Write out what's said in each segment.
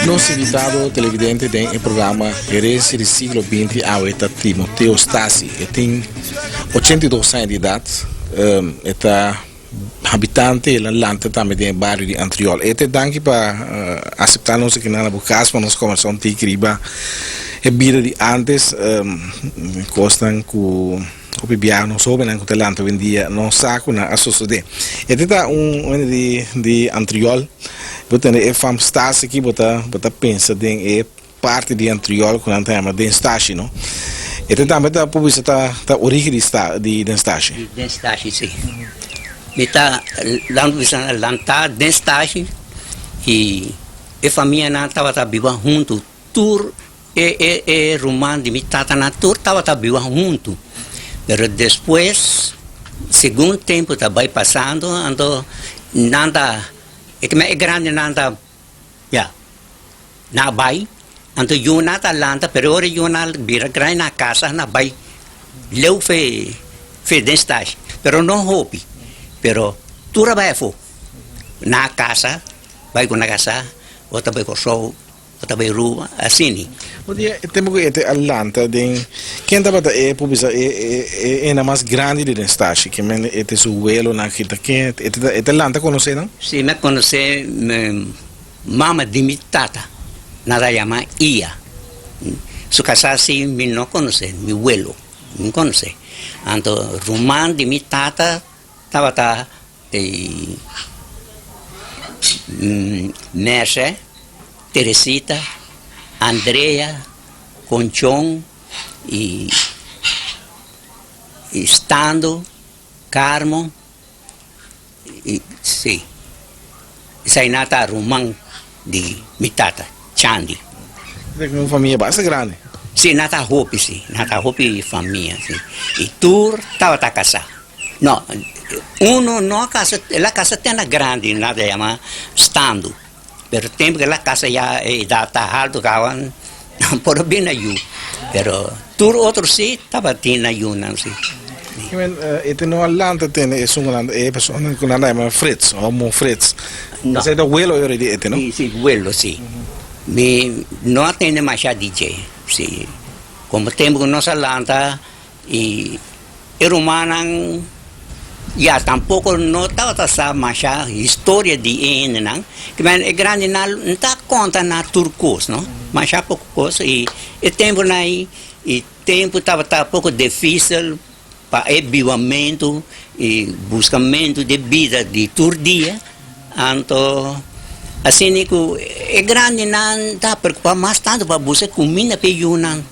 Nos invitado televidente den e programa Herencia di Siglo 20 awe ta Timoteo Stasi. E tin 82 aña di edad. E ta habitante, el a lanta tambe den e bario di Antriol. Ete danki pa acepta nos aki na bo cas pa nos conversa un tiki riba e bida di antes, cosnan cu hopi biaha nos hobennan cu ta lanta hoy-en-dia no sa cu nan a sosode. Ete ta un hende di di Antriol. Bo tende e fam Stasi aki bo ta bo ta pensa den e parti di Antriol ku nan ta yama Den Stashi no. E ta tambe ta por bisa ta ta origen di sta di Den Stashi. Di Den Stashi si. Mi ta lan bisa lantá Den Stashi i e famianan tabata biba huntu tur e e e ruman di mi tatanan tur tabata biba huntu pero despues segun tempu ta bai pasando anto nan ta e kimen e grandinan ta ya. Na bai, anto Yuna ta lanta, pero ora Yuna bira grandi na casa na bai leu fe fe den stage, pero no hopi, pero tur a bai afo, na casa, bai ku na casa, otro ta bai Kòrsou, otro ta bai Aruba, asina. Un dia e tempu ku e te a lanta den, ken tabata e por bisa e e ena mas grandi di den stage, ke men e te su welonan, ki ta ken, e te e te lanta konosé nan? Si, mi a konosé. Mama di mi tata, nan ta yama Ia. Su kasá si mi no konosé, mi welo mi no konosé. Anto ruman di mi tata tabata Merce, Teresita, Andrea, Conchon i Stando, Carmo. Sí, esei ta ruman di mi tata, Chandi. Esei un famia basta grandi. Sí, nan ta hopi, sí, nan ta hopi famia, sí. I tur tabata kasá. No, uno no a kasa, el a kasa te na grandi, nan ta yama Stando. Pero tempu ku el a kasa ya e edat ta haltu kaba, nan por a bini na yu. Pero tur otro si tabatin na yunan si. E te no a lanta tene esun ku nan, e persona ku nan ta yama Frits o Mo Frits. No. Esei ta welo yori di ete no? Si, si, welo si. Mi no a tende masha di dje, si. Komo tempu ku nos a lanta i E rumannan ya tampoco no tabata sa masha historia di e hendenan, kimen e grandinan no ta konta na tur kos no, masha poko kos i e tempunan ei e tempu tabata poko dificil pa e bibamentu i buskamentu di bida di tur dia, anto asina ku e grandinan ta preocupa mas tantu pa buska kuminda pa e yunan.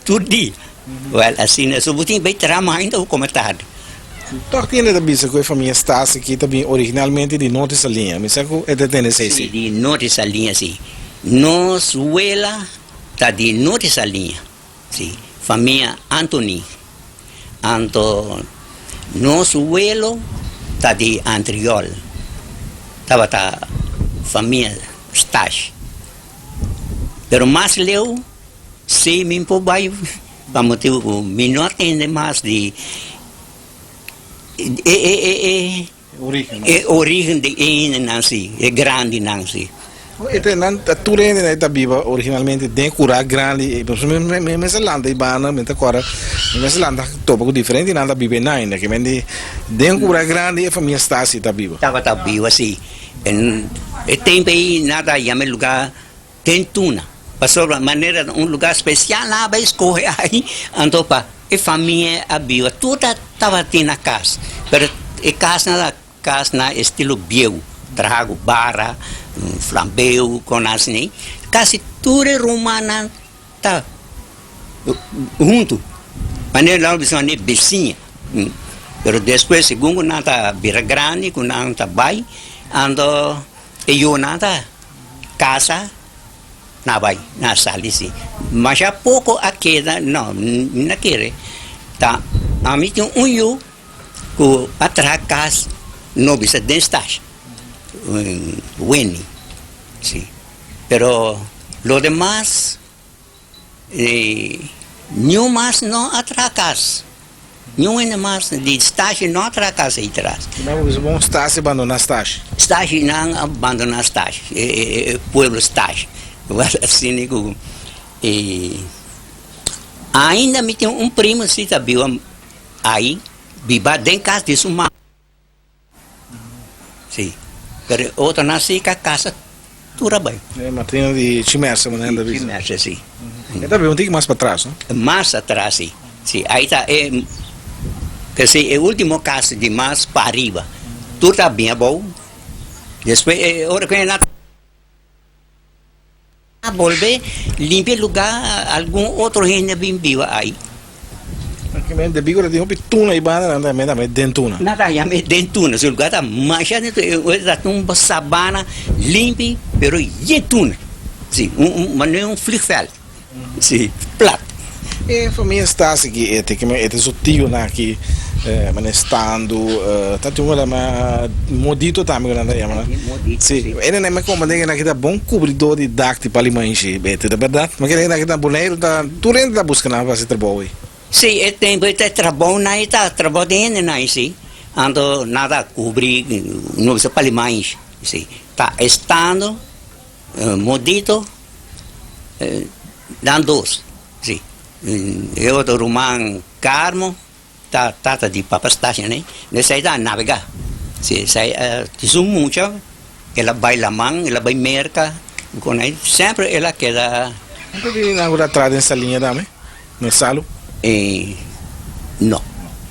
Tur dia. Wel, asina so bo tin bay traha mainta bo come tardi. Toch tin hende ta bisa cu e famia Stasi aki ta bin originalmente di Norte Saliña. Mi sa cu e ta tende esey si. Si, di Norte Saliña si. Nos wela ta di Norte Saliña, si, famia Antony. Anto nos welo ta di Antriol, tabata famia Stash. Pero mas leu. Sí, mi por bai pa motibu ku mi no a tende mas di e e e e e origen di e hendenan si, e grandinan si. E te nan tur hendenan ta biba originalmente den kurá grandi, mi mi mester lanta i banda mi ta kòrda mi mester lanta topa ku diferente nan ta biba einan ainda ke men di den kurá grandi e famia Stasi ta biba. Tabata biba si, e tempu ei nan ta yama e lugá Den tuna, pasobra manera ta un lugá spesial nan a bai skohe ai, anto pa e famia a biba. Tur ta tabatin na kas, pero e kasnan ta kas na estilo bieu, traha ku bara, flambeu, kon asina. Kasi tur e rumannan ta huntu, manera nan a bisa manera bisiña. Pero despues segun ku nan ta bira grandi, ku nan ta bai, anto e yunan ta. Casa na bai na sali si masha poco a keda no mi na kere ta ami tin un yu cu a traha cas no bisa den stash Wendy si pero lo demas Niun mas no a traha kas. Niun hende mas di stashi no a traha kas ei tras. Nan bo bisa bon stashi bandona stashi. Stashi nan a bandona stashi, e pueblo stashi. Wel asina ku e ainda mi tin un primo si ta biba ai, biba den kas di su mama. Si, pero e otronan si ka kasa tur a bai. E matrina di Chimersa manera nan ta bisa. Chimersa, si. E ta biba un tiki mas patras, no? Mas atras, si. Si, ai ta e, kese e ultimo kas di mas pariba. Tur ta bin abou. Despues e ora ku e na. A bolbe limpia e lugá, algun otro hende a bin biba ai. Debí ku ta tin hopi tuna ei banda, nan ta yam'é tambe den tuna. Nan ta yam'é den tuna. Su lugá ta masha den tuna. E ta un sabana limpi, pero yen tuna. Si, un manera un vliegveld. Si, plat. E famia Stasi ki e te e te su tionan aki manera stando ta tin un ku ta yama modito tambe ku nan ta yama nan. Si, e nan mi komprende ku nan ta bon kubridó di dak di palimanshi bete ta bèrdat? Mi kere nan aki na Boneiru ta tur hende ta buska nan pa hasi trabou ei. Si, e tempu ei ta trabou nan ei ta trabou di hende nan ei si, anto nan ta kubri no bisa palimanshi si, ta estando modito. Nan dos, si. E otro ruman Carmo ta tata di papa Stacia ne, esei ta nabegá. Si, esei a su mucha, el a bai laman, el a bai Merca, con ei semper el a keda. No ta bini nan ku ta traha den saliña tambe, den salu? No,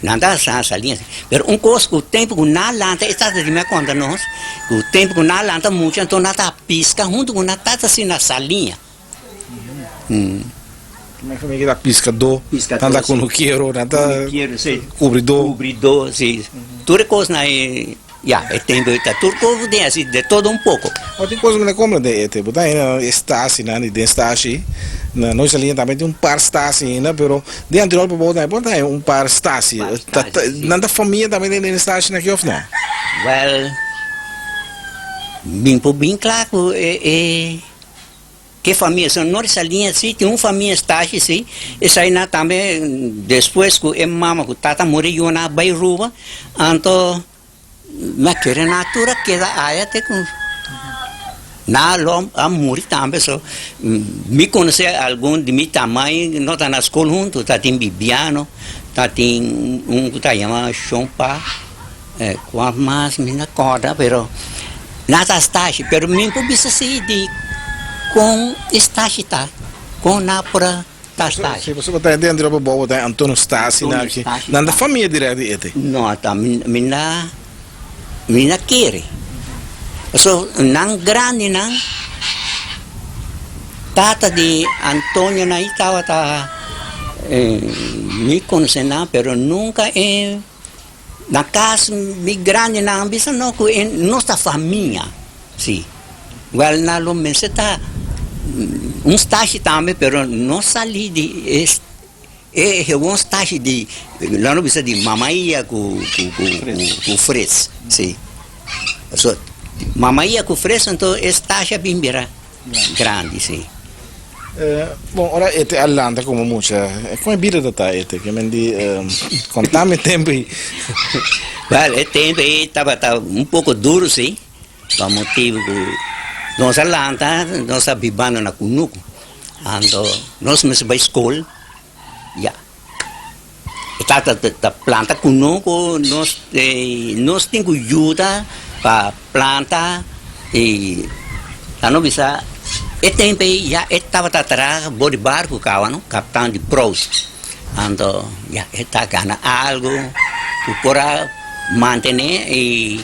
nan ta traha saliña si. Pero un kos ku tempu ku nan lanta, e tata di mi a konta nos, ku tempu ku nan lanta mucha, anto nan ta piska huntu ku nan tata si na saliña. Mi famia ki ta piskadó, nan ta kunukero, nan ta kubridó. Kubridó, si. Tur e kosnan ei, ya, e tempu ei ta tur kos den asi, de todo un poko. Bo tin kos ku ta kompra den e tempu, ta ainda e stasinan di den stashi, na nos liña tambe tin un par stasi ainda, pero den anterior pa bou tambe por ta un par stasi. Nan ta famia tambe den e stashinan aki òf no? Wèl, mi por bin kla ku e. Ke famia so no resa liña si tin un famia stashi si esai nan tambe despues ku e mama ku tata muri yu nan a bai Ruba anto mi a kere nan tur a keda aya te ku nan lo a muri tambe so mi konosé algun di mi tamaño no ta na skol huntu ta tin Bibiano ta tin un ku ta yama Shompa. Kua mas mi no kòrda pero nan ta stashi pero mi por bisa si di kon e stashi ta kon nan por a ta stashi. Si pasobra ta hende anterior pa bo ta Antonio Stasi nan aki nan ta famia dirèk di ete. No ta mi na mi na kere pasobra nan grandinan tata di Antonio nan tabata mi konosé nan pero nunka e. Na kas mi grandinan a bisa no ku e nos ta famia, si. Wèl nan lo mester ta un stashi tambe pero no sali di e e gewoon stashi di nan lo bisa di mamaia ku ku Frits, si. Pasobra mamaia ku Frits anto e stashi a bin bira grandi, si. Bon, ora e te a lanta komo mucha, kon e bida ta ta ete? Ke men di, kontami e tempu ei. Wèl, e tempu ei tabata un poko duru si, pa motibu ku nos a lanta, nos a bibando na kunuku, anto nos mester bai skol, ya. E tata ta planta kunuku, nos nos tin ku yuda pa planta i ta no bisa e tempu ei ya e tabata traha bo di barku kaba no, kaptan di prous. Anto ya e ta gana algu ku por a mantené i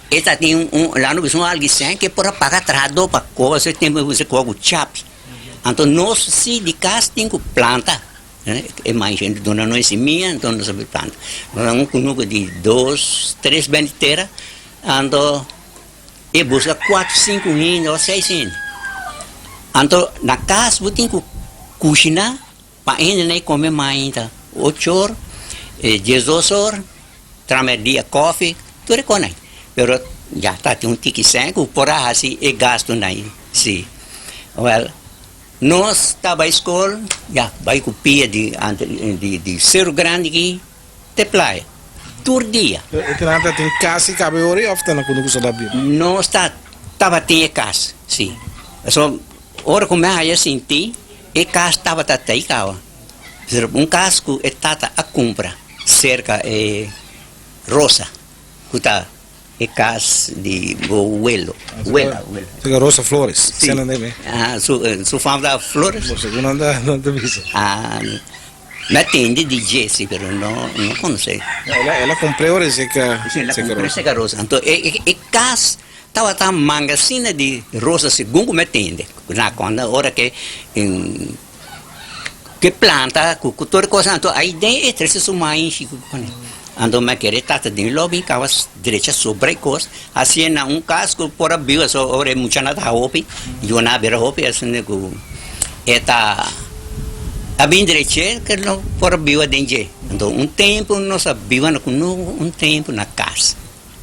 e ta tin un laga no bisa un algisen ke por a paga trahadó pa koba e tempu ei koba ku chapi. Anto nos si di kas tin ku planta. E mai gente duna nos e simia, anto nos a bai planta. Nos a un kunuku di dos, tres bèn di tera, anto e buska kuatro, sinku hende òf seis hende. Anto na kas bo tin ku kushiná pa hende nan e kome mainta ocho or, diesdos or, tramerdia kòfi, tur e kos nan. Pero ya ta tin un tiki sèn ku por a hasi e gastunan si. Wèl. Nos ta bai skol, ya, bai ku pia di di di Seru Grandi aki te playa, tur dia. E tenan ta tin kas i kabe ora i òf ta na kunuku sa ta biba? Nos ta tabatin e kas, si. Pasobra. Ora ku mi a haya sinti, e kas tabata tei kawa. Pero un kas ku e tata a kumpra serka e Rosa, ku ta e kas di bo welo, wela, wela. Serka Rosa Flores, Si. Ah, su, su fam ta Flores? Bo segun nan ta, nan ta bisa. Ah, mi a tende di dje si, pero no, no konosé. El a, el a kumpr'é ora serka, Si, el a serka kumpr'é Rosa. serka Rosa. Anto e, e, e kas Tabata mangasina di rosa segun ku mi a tende. Na konda ora ke ke planta ku tur e kosnan anto ai den e trese su maishi ku kuné. Anto mi a kere tata den lobi kaba drecha sobra e kos hasié na un kas ku por a biba so ora e muchanan ta hopi yunan a bira hopi asina ku e ta a bin dreché ke no por a biba den dje. Anto un tempu nos a biba na kunuku un tempu na kas.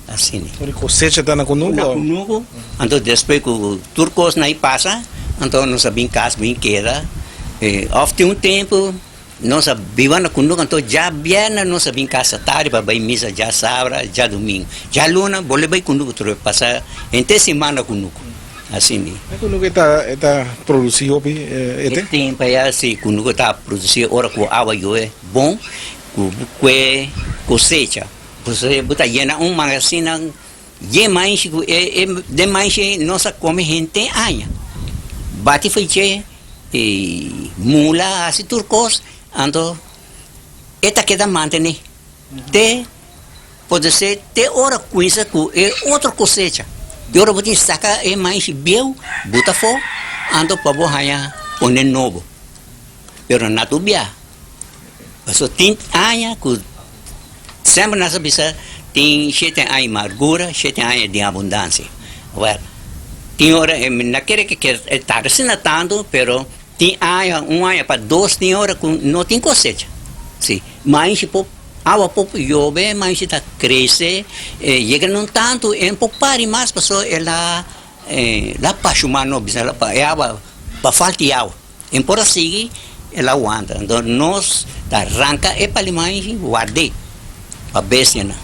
Asina. Ora e kosecha ta na kunuku? Na kunuku. Anto despues ku tur kos na i pasa, anto nos a bin kas bin keda. Òf tin un tempu nos a biba na kunuku, anto djabièrnè nos a bin kasa tardi pa bai misa djasabra, djadumingu. Djaluna bolbe bai kunuku otro bes, pasa henter siman na kunuku. Asina. E kunuku e ta e ta produsí hopi ete? E tempu aya si kunuku ta produsí ora ku awa yobe bon, ku kue kosecha. Bo ta yena un magasina yen maishi ku e den maishi nos a kome henter aña. Bati for dje i mula hasi tur kos anto e ta keda mantene te pode ser te ora kuminsa ku e otro kosecha. I ora bo tin saka e maishi bieu buta afó anto pa bo haña pone nobo. Pero na tur bia pasobra tin aña ku. Semper nos a bisa tin shete aña margura, shete aña di abundansia. Wèl, tin ora e no kere ke e tarda asina tantu, pero tin aña, un aña pa dos tin ora ku no tin kosecha. Si, maishi por, awa por yobe, maishi ta krese, e yega no tantu, e no por pari mas pasobra el a, el a pashuma no bisa, e awa, pa falta di awa. E por a sigui, el a wanta. Anto nos ta ranka e palimaishi ward'é pa bestianan.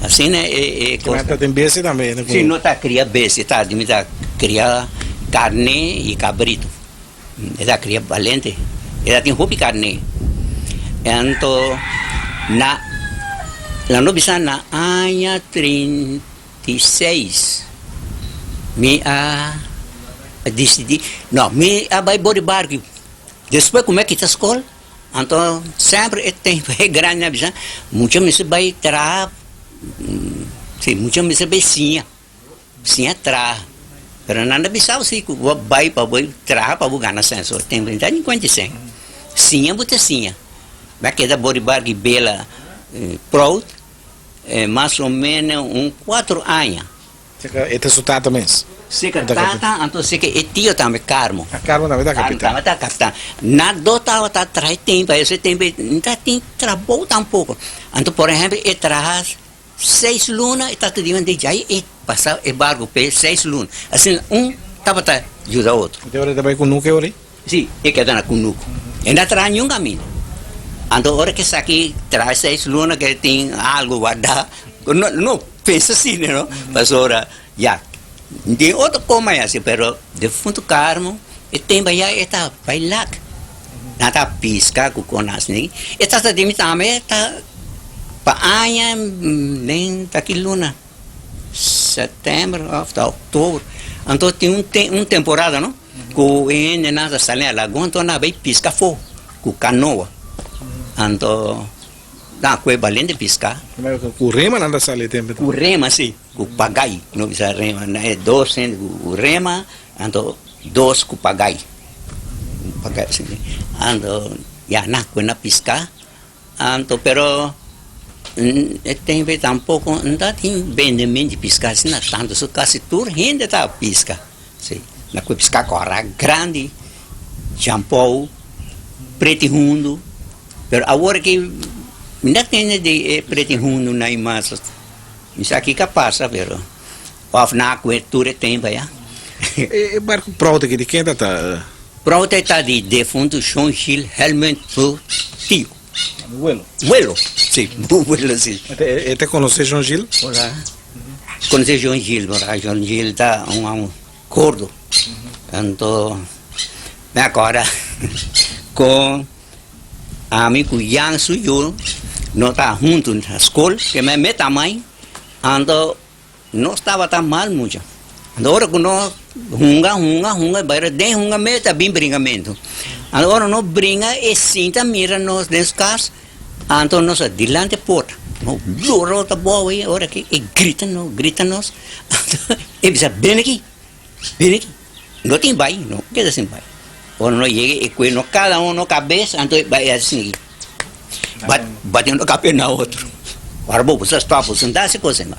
Asina e e kos. Ta tin bestia tambe? Si, no ta kria bestia, ta mi ta kria karné i kabritu. E ta kria balente. E ta tin hopi karné. Anto na, laga nos bisa na aña 36 mi a disidí, no, mi a bai bor di barku. Despues ku mi a kita skol, anto semper e tempu e grandi a bisa, mucha mester bai traha, si, mucha mester bai siña, siña traha. Pero nan a bisa bo si ku bo a bai pa bo traha pa bo gana sen, so e tempu ta ni kuenta sen. Siña bo ta siña. Mi a keda bor di barku i bela proud. Mas o meno un cuatro aña. Seka e ta su tata mes? Seka tata, anto seka e tio tambe, Carmo. Ah, Carmo tambe ta capitan. Carmo tambe ta capitan. Nan dos tabata traha e tempo, ese tempo no ta tin trabou tampoco. Anto por ehempel e traha seis luna, e tata di manda djai e pasa e barco p'e seis luna. Asina un tabata yuda otro. Anto ora e ta bai cunucu e ora ei? Sí, e keda na kunuku. E no a traha niun kaminda. Anto ora ke esaki traha seis luna ke tin algu wardá, no no pensa asina no, pasobra ya tin otro koma ya si, pero defuntu Carmo e tempu aya e ta bai lak. Nan ta piska ku kon asina. E tata di mi tambe ta pa aña den taki luna. Sètèmber òf ta òktober. Anto tin un te un temporada no ku e hendenan ta sali na lagun anto nan a bai piska afó ku kanoa. Anto nan a kohe balente piska. Ku rema nan ta sali e tempu Ku rema si, ku pagai no bisa rema na e dos hende ku rema anto dos ku pagai. Pagai si anto ya nan a kohe nan piska. Anto pero e tempo ei tampoco no ta tin bendemento di pisca asina tanto so casi tur hende ta pisca si na cu pisca cora grandi champou preti hundu pero awor aki mi no tende di e preti hundu na mas mi sa kico a pasa pero of na cu tur e tempo aya. E barco Prout aki di ken ta ta? Prout e ta di defuntu Shon Gil Helmund su tio. Mi welo. Welo, si, bo welo si. E ta konosé Shon Gil? Ora, konosé Shon Gil, ora Shon Gil ta un hòmber gordo. Anto mi a kòrda kon ami ku Jan su yu no ta huntu na skol, ke mi meta mai, anto nos tabata mal mucha. Anto ora ku nos hunga, hunga, hunga, bai den hunga mes ta bin bringamentu. Anto ora nos bringa e sinta mira nos den su kas, anto nos a dilanti e porta, nos lora ota bou ei, ora ke e grita nos, grita nos, anto e bisa bini aki. Bini aki. No tin bai, no keda sin bai. Ora no yega e kue no kada uno kabes, anto e bai asin aki. Bat, bati uno kabes na otro. Ora bo sa stop, bo sinta hasi kos asina.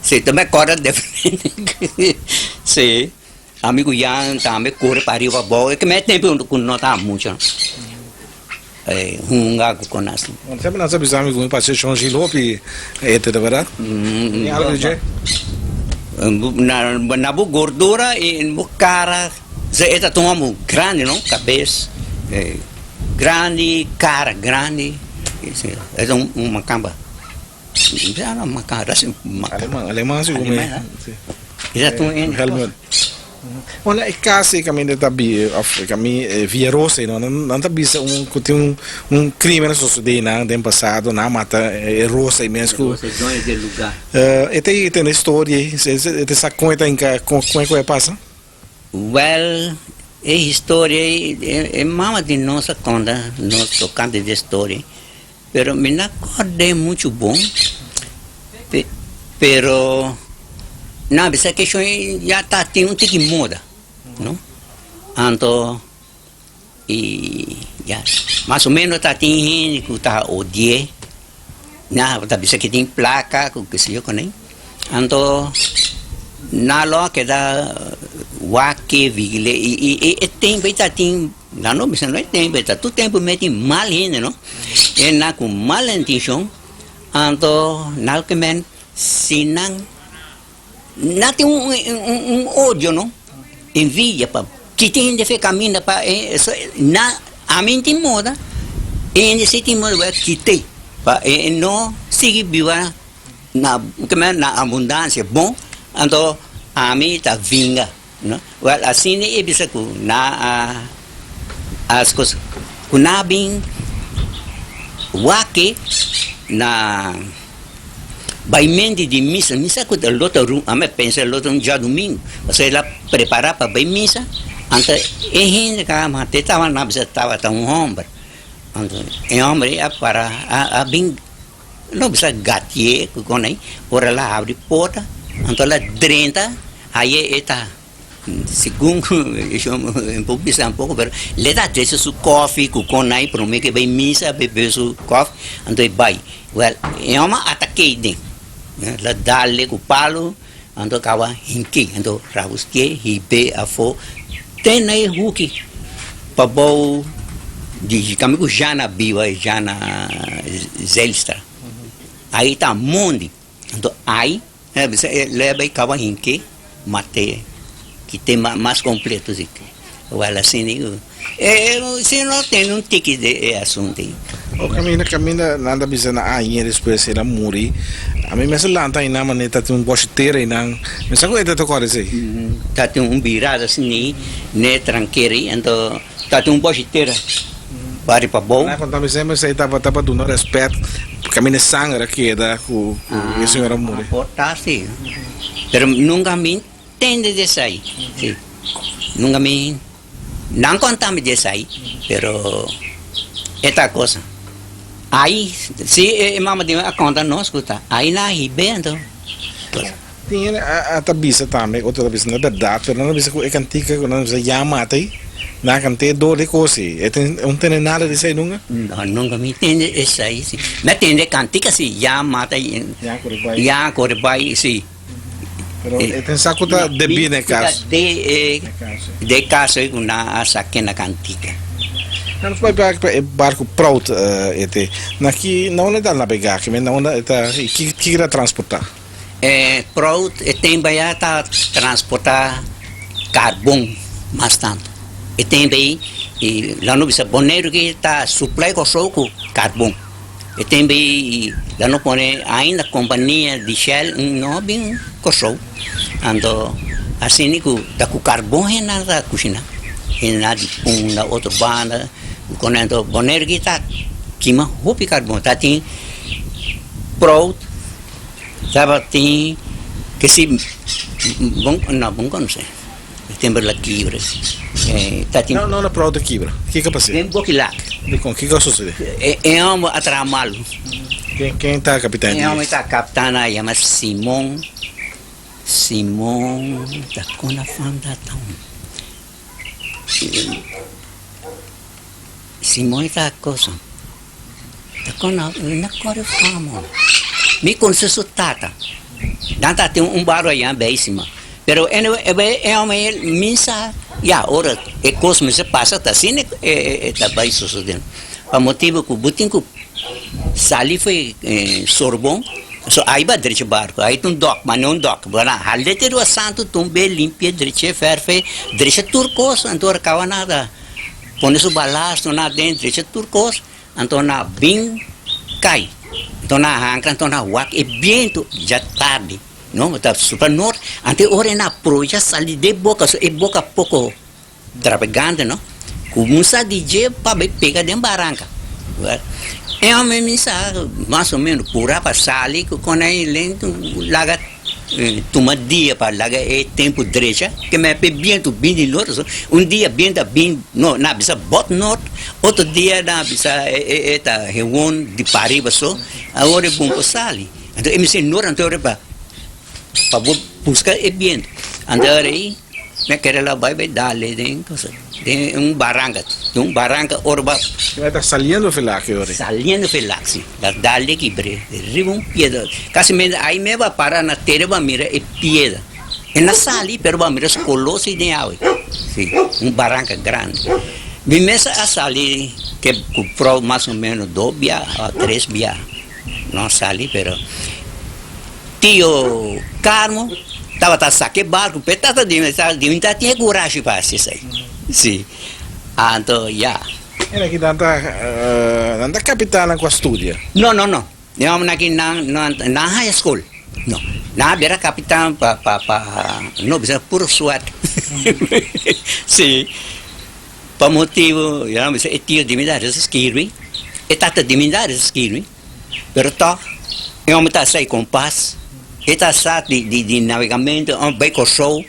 Si, ta me kòrda diferente. Si, ami ku Jan tambe kore pa ariba pa abou. E ke me tempu ku no ta mucha. Hunga ku konas. Semper nan sa bisa mi ku mi parse Shon Gil hopi ete ta berdad? Tin algo di dje? Na bo gordura i bo kara e ta tuma bo grandi no kabes grandi kara grandi e ta un makamba Aleman aleman si ku mi Helmut. Bueno, e cas ei caminda ta bi of cami Villa Rosa ei no, nan ta bisa un cu tin un un crimen a sucede einan den pasado, nan a mata e Rosa ei mes cu Rosa e doño del lugar. E ta tende historia ei, e ta sa con e ta hinca con e a pasa? Well, e historia ei e mama di nos a conta nos tocante di e storia ei, pero mi no a cord'e mucho bon. Pero nan a bisa ke shon ya ta tin un tiki moda, no? Anto i ya mas o menos ta tin hende ku ta odi'é, nan ta bisa ke tin plaka ku ke se yo kuné. Anto nan lo a keda wak ke vigil'é i e tempu ei ta tin, nan no bisa no e tempu ei ta tur tempu meti mal hende, no? E nan ku mal intenshon. Anto nan ke men si nan nan tin un un odio no, envidia pa kita hende fe kaminda pa e nan ami tin moda e hende si tin moda wak kit'e pa e no sigui biba na ke men na abundansia bon anto ami ta vinga no wèl asina e bisa ku nan a hasi kos ku nan a bin wak na bai mente di misa, misa ku ta lo ta ru ami a pensa lo ta un djadumingu pasobra el a prepara pa bai misa anto e hende ku a mata e tabata bisa tabata un homber anto e homber ei a para a bin no bisa gati'é ku kon ei ora el a habri porta anto el a drenta aye e ta Segun ku mi por bisa un poko pero le ta trese su kofi ku konai prome ke bai misa bebe su kofi anto e bai wèl e hòmber atak'é den la dal-e ku palu anto kaba hink'é anto rabuskié hib'é afó te na e huki pabou di kami ku Jana biba Jana Zijlstra ai ta mondi anto ai. Bisa e leba i kaba hinke mate ki te mas kompleto si wèl asina e si no tene un tiki di e asuntu ei. O kaminda kaminda nan ta bisa na aña despues el a muri ami mester lanta einan manera ta tin un bòshitera einan mi sa ku e ta ta kòrda esei. Ta tin un birada asina ne trankera ei anto ta tin un bòshitera bari pa bou. Nan a konta mi semper esei tabata pa duna rèspèt kaminda e sanger a keda ku e señor a muri. Por ta si, pero nunka mi tende di esei, si, nunka mi, nan konta mi di esei, pero e ta cosa. Ai, si e mama di mi a konta nos ku ta ai nan a hib'é anto. Tin hende a ta bisa tambe, otro ta bisa no e bèrdat, pero nan ta bisa ku e kantika ku nan ta bisa ya mata ei, nan a kant'é dor di kos ei. E tin un tende nada di esei nunka? No, nunka mi tende esei si. Mi a tende kantika si, ya mata ei, Ya kore bai. ya kore bai si. Pero e pensa ku ta debí na e kas. De e de e kaso ei ku nan a sak'é na kantika. Nan nos bai bèk pa e barku Proud ete. Na ki, na unda e ta nabegá? Ki men na unda e ta, ki ki ta transportá? E Proud e tempu aya ta transportá karbon mas tantu. E tempu ei i lo no bisa Boneiru ki ta suplai Kòrsou ku karbon. E tempu ei lo no pone ainda kompania di Shell no a bin Kòrsou. Anto. Asina ku ta ku karbon hendenan ta kushiná. Hendenan di Punda, otro banda, ku konento Boneiru ki ta kima hopi karbon. Ta tin prout, tabatin ke si bon no bon konosé e tempu la kibra ta tin. No no prout a kibra, kiko a pas'é? Den Bokilak. Dikon? Kiko a sosodé? E hòmber a traha malu. Ken ken ta kapitan di? E hòmber ta kapitan a yama Simon Simon ta kon a fanda ta un Simon ta cosa ta kon a na kore fama mi konoce su tata nan ta tin un baro aya beisima pero anyway e home mi sa ya ora e kos mester pasa ta asina e ta bai sosode pa motibo ku bo tin ku Sali foi Sorbon, so ai ba drecha barco, ai ta un dok, ma no un dok, bo na hal'e te rua santo tumbe, limpia, drecha, ferfe, drecha tur cos, anto ora caba nan ta pone su balasto nan aden, drecha tur cos, anto nan bin cay, anto nan hancra, anto nan wak e biento, ya tardi, no, ta super nort, anto e ora nan aprovecha sali den boca, so e boca poco. Trabegante no cuminsa di dje pa bay pega den baranca. E homber mi sa mas o menos pura pa sali cu con ey lento laga tuma dia pa laga e tempo drecha ke me pe biento bin di norte so un dia biento a bin no na bisa bot nort otro dia na bisa e ta gewoon di pariba so awor e bon por sali anto e mester nort anto pa pa bo busca e biento anto ey. Mi a kere la bai bai dale den cosa, den un baranca, den un baranca ora ba. Mi ta saliendo Velak e ora. Saliendo Velak, si. La dale kibre riba un piedra. Casi me ai me ba para na tera ba mira e piedra. E na sali pero ba mira su color si den awe. Si, un baranca grandi. Mi mes a sali ke cu prou mas o menos dos bia o tres bia. No a sali pero. Tio Carmo tabata saka e barco pe tata di mi ta di mi ta tin e curashi pa haci esey si anto ya. Mira aki nan ta nan ta capitannan cu a studia. No no no e hombernan aki nan nan haya school no nan a bira capitan pa pa pa no bisa puro suerte si pa motibo ya nan bisa e tio di mi ta skirbi e tata di mi ta skirbi. Pero tòg e hòmber ta sai kompas, e ta sa di di navegamento, e bai Kòrsou,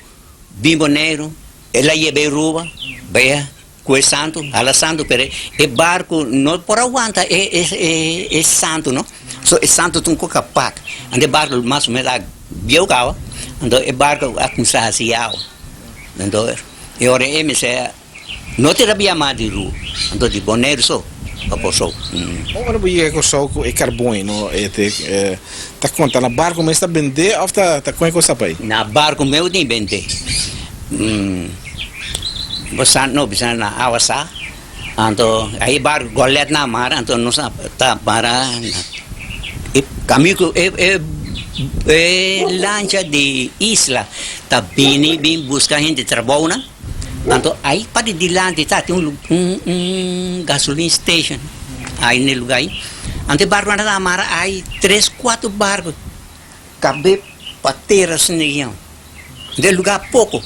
bin Boneiru, el a yeba Aruba, bai ku e santu, hala santu, pero e barku no por a wanta e e e santu no, so e santu ta un koka pak, anto e barku mas o menos a bieu kaba, anto e barku a kuminsá hasi awa, anto e ora ei mester. No te rabia mas di Ru, anto di Boneiru so pa Kòrsou. Ora bo yega Kòrsou ku e karbon ei no e te ta konta na barku mes ta bendé òf ta ta kon e kos ta bai? Na barku meu tin bendé. Bo sa no bisa na awa sa anto ai barku golet na mar anto nos a ta para e kami ku e e e lancha di isla ta bini bin buska hende trabounan. Anto ai pa di dilanti ta tin un un gasoline station ai na e lugar ai. Anto e barco nan ta mara ai tres cuatro barco cabe pa tera asina region. Anto e lugar poco.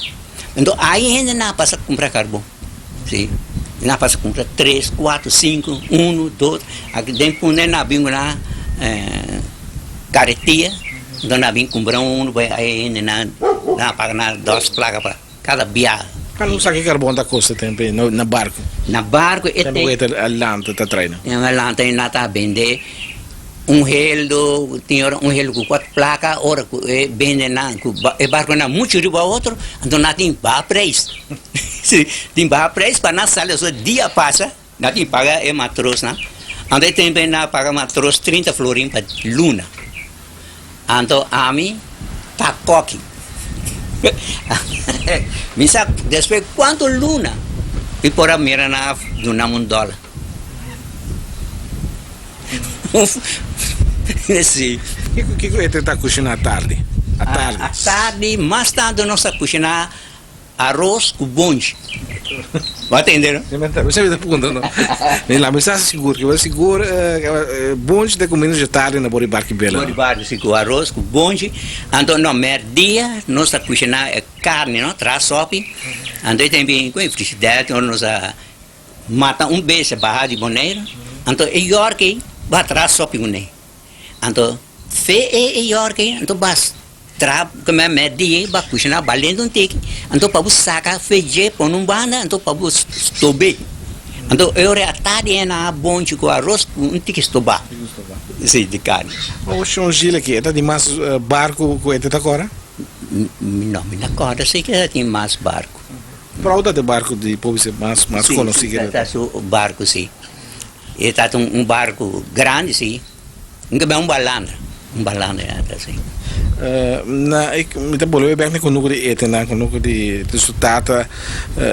Anto ai hende nan a pasa cumpra carbon si. Nan a pasa cumpra tres, cuatro, cinco, uno, dos. Aki den punda nan a bin cu nan caretia. Anto nan a bin cumpra uno ai hende nan a paga nan dos placa pa. Kada bia. Kan un saki karbon ta kosta tempu ei na barku? Na barku e Tempu ku e ta lanta ta trae nan. E lanta e nan ta bende un heldo, tin ora un heldo ku kuat plaka, ora ku e bende nan ku e barkunan muchu riba otro, anto nan tin baha preis. Si, tin baha preis pa nan sali pasobra dia pasa nan tin paga e matrosnan, anto e tempu ei nan a paga matros trinta florin pa luna. Anto ami ta koki. Mi sa despues kuantu luna mi por a mira nan a duna mi un dòler. Si. Kiko kiko e ta kushiná tardi? A tardi. A tardi mas tantu nos ta kushiná Aros ku bonchi. Bo a tende no? Mi sa mi ta puntra no. Mi la mi sa sigur ke sigur bonchi ta kuminda dje tardi na bori barki bela. Bori barki si ku aros ku bonchi. Anto no merdia nos ta kushiná. karni no, traha sòpi. Anto e tempu ei ku e frishider ora nos a mata un bestia baha di Boneiru, anto e yòrk ei bo a traha sòpi kuné. Anto fe e yòrk ei, anto bas traha kume mèrdia ei, bo a kushiná balente un tiki, anto pa bo saka fe dje pone un banda, anto pa bo stob'é. Anto e ora atardi e na bonchi ku aros ku un tiki stobá, si, di karni. O Shon Gil aki, e ta di mas barku ku e ta kòrda? No, mi no kòrda si ke ta tin mas barku. Prou ta e barku di por bisa mas konosí Si, ta su barku si. E ta un barku grandi si. Nunca ben un balandra, un balandra ya ta si. Na e mi ta bolbe bek na kunuku di etenan, kunuku di su tata.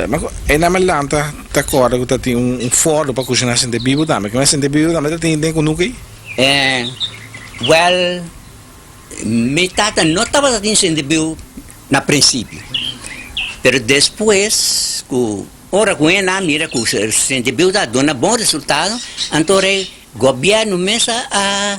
Ma ku e nan me lanta ta kòrda ku ta tin un fòrdu pa kushiná sente bibu tambe. Kimen sente bibu tambe ta tin den kunuku ei? Wèl, mi tata no tabata tin sente bibu na prinsipio, pero despues ku Ora ku e a mira ku Sentebiu ta duna bon resultado, anto e gobièrnu mes a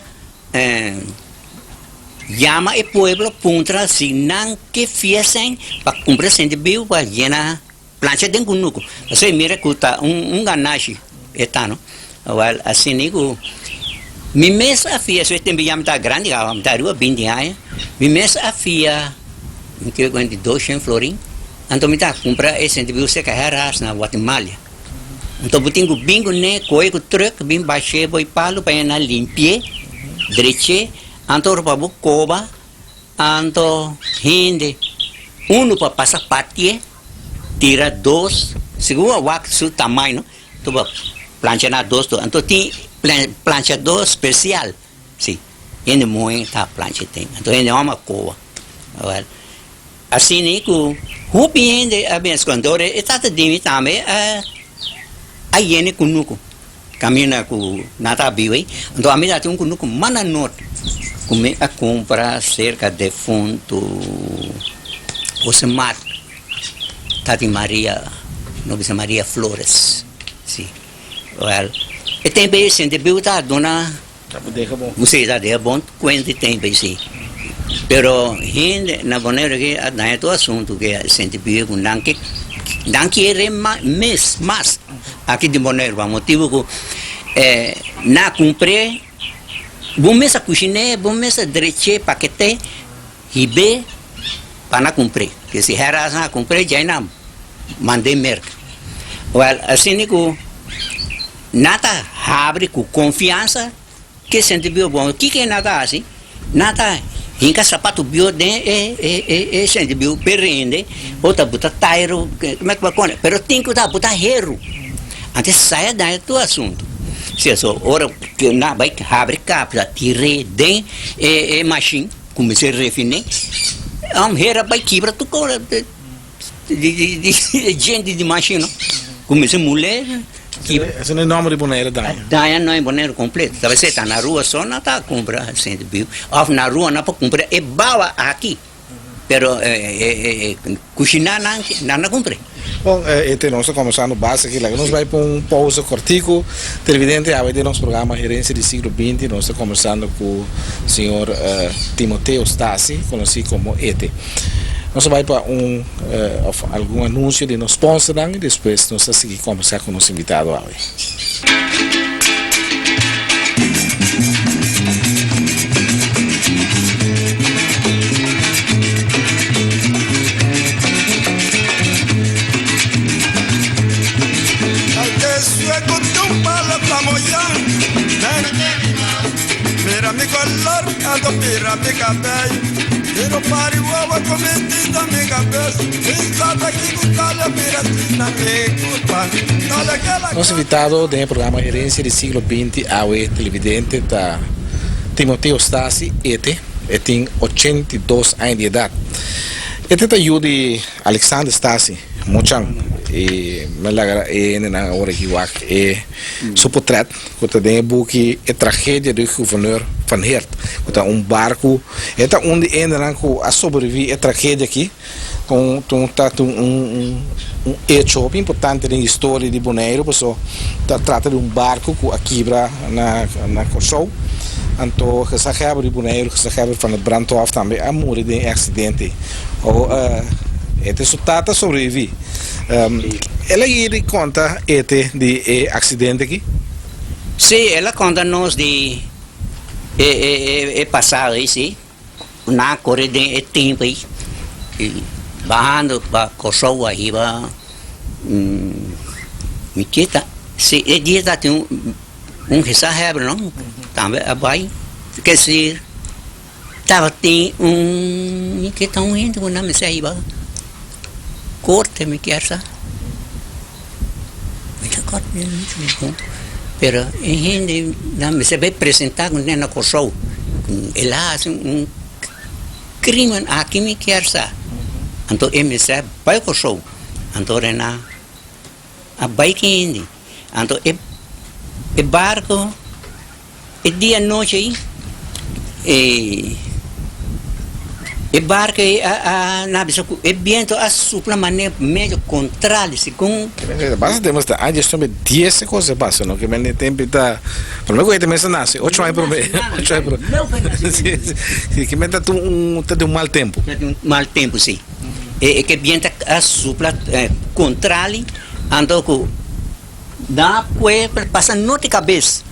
yama e pueblo puntra si nan ke fia sèn pa kumpra Sentebiu pa yena plancha den kunuku. Pasobra e mira ku ta un ganashi e ta no. Awèl asina ku mi mes a fia, su e tempu ya mi ta grandi kaba, mi ta ariba binti aña, mi mes a fia mi kere ku hende doshen florin. Anto mi ta kumpra e sentibiu seka herras na Guatemala. Anto bo tin ku bin kuné, kohe ku trùk, bin bash'é bo e palu pa e na limpi'é, drech'é, anto ora pa bo koba, anto hende unu pa pasa pati'é, tira dos, segun a wak su tamaño, anto bo plancha na dos dos, anto tin planchadó spesial, si, hende muhé ta plancha ten, anto hende hòmber a koba. Asina ku hopi hende a bin skondor e tata di mi tambe a yena e kunuku kaminda ku nan ta biba ei. Anto ami ta tin un kunuku mas na nort ku mi a kumpra serka defuntu Josemar tati Maria no bisa Maria Flores si wèl e tempu ei sente biu ta duna. Ta por deha bon. Si, ta deha bon kuenta e tempu ei si. Pero hende na Boneiru aki a daña tur asuntu ke a sinti bia ku nan ke nan kere mes mas aki di Boneiru pa motibu ku nan a kumpr'é bo mes a kushin'é bo mes a drech'é paket'é hib'é pa nan kumpr'é. Ke si hèras nan a kumpr'é djai nan mand'é Merka. Wèl asina ku. Nan ta habri ku konfiansa ke senti bio bon. Kiko nan ta hasi? Nan ta hinka sapatu bio den e senti bio pe rende o ta buta tairu pero tin ku ta buta heru. Antes saya daña tur asuntu. Si eso ora ku nan bai habri kapsa tir'é den e mashin kumins'é refiné, un hera bai kibra tur kos. Di gente di mashin no kuminsá mulé kibra. Ese no e nòmber di Boneiru daña. Daña no e Boneiru kompleto. Ta bisa ta na rua so nan ta kumpra senti biu òf na rua nan por kumpra e bawa aki pero kushiná nan nan a kumpra. Bon ete nos ta kombersando basta aki laga nos bai pa un pousa kòrtiku. Televidente awe den nos programa Herensia di Siglo Binti nos ta kombersando ku señor Timoteo Stasi konosí komo Ete. Nos a bai pa un of algun anuncio di nos sponsornan y despues nos ta sigui combersa cu nos invitado awe. Nos invitado den e programa Herencia di Siglo Binti awe televidente ta Timoteo Stasi Ete, e tin 82 aña di edad. Ete ta yu di Alexander Stasi Mochan y mi a laga e hendenan awor aki wak e su potret. Ku ta den e buki E Tragedia di Gouverneur Van Heert, ku ta un barku, e ta un di hendenan ku a sobreviví e tragedia aki, ta un ta un un echo hopi importante den historia di Boneiru, paso ta trata di un barku ku a kibra na na Kòrsou, anto gezaghebber di Boneiru, gezaghebber Van der Brandhof tambe a muri den e aksidente. Ete su tata sobreviví. El a yiri konta ete di e aksidente aki? Sí, el a konta nos di e pasado ei, sí. Nan a kore den e tempu ei, bahando pa Kòrsou ahiba mi ke ta, sí, e dia tatin un gezaghebber no, tambe a bai, k'esir. Tabatin un mi ke ta un hende ku nan mester a hiba korte mi kier sa mi ta kòrda bien muchu bon pero e hende nan mester bai presentá ku nan na Kòrsou el a hasi un krimen aki mi kier sa anto e mester a bai Kòrsou anto nan a bai ki hende anto e barko. E dia anochi ei, e e barco ei a a nan a bisa cu e biento a supla manera medio contrario segun. Basta tempo esta aña diecinuebe dies e cosa a pasa no ke men e tempo ta prome cu e ta mester nace ocho aña prome ocho aña prome si ke men ta un ta di un mal tempo. Ta di un mal tempo si e ke biento a supla contrario anto cu. Na kue per pasa noti kabes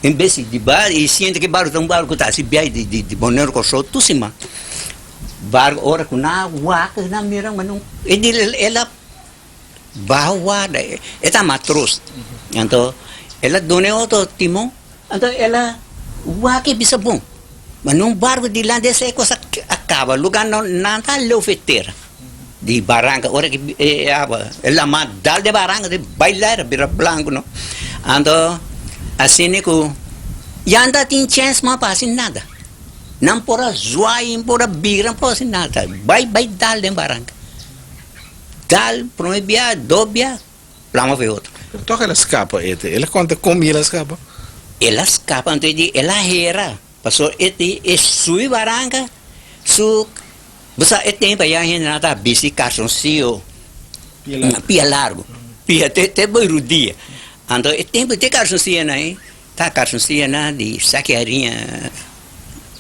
en bes di bar i siente ke barco ta un barco ku ta hasi biahe di di Bonaire Kòrsou tur siman. Barco ora ku nan a wak nan mira ma no e di el a baha warda e ta matros anto el a duna e otro timon anto el a wak i bisa bon ma no un barco dilanti esei kos a kaba luga nan ta leu fe tera. Di baranka ora ki e awa e lama dal den baranka di bai lera bira blanku no anto asina ku ya no ta tin chèns mas pa hasi nada nan por a zwai nan por a bira nan por a hasi nada bai bai dal den baranka dal prome bia dos bia plama pa e otro. Pero tòg el a skapa ete el a konta kon el a skapa? El a skapa anto e di el a hera pasobra e di e subi baranka su Bo sa e tempo aya hendenan ta bisti karsoncillo pia largo, pia te te bo rudia. Anto e tempo te karsoncillonan ei ta karsoncillonan di saki hariña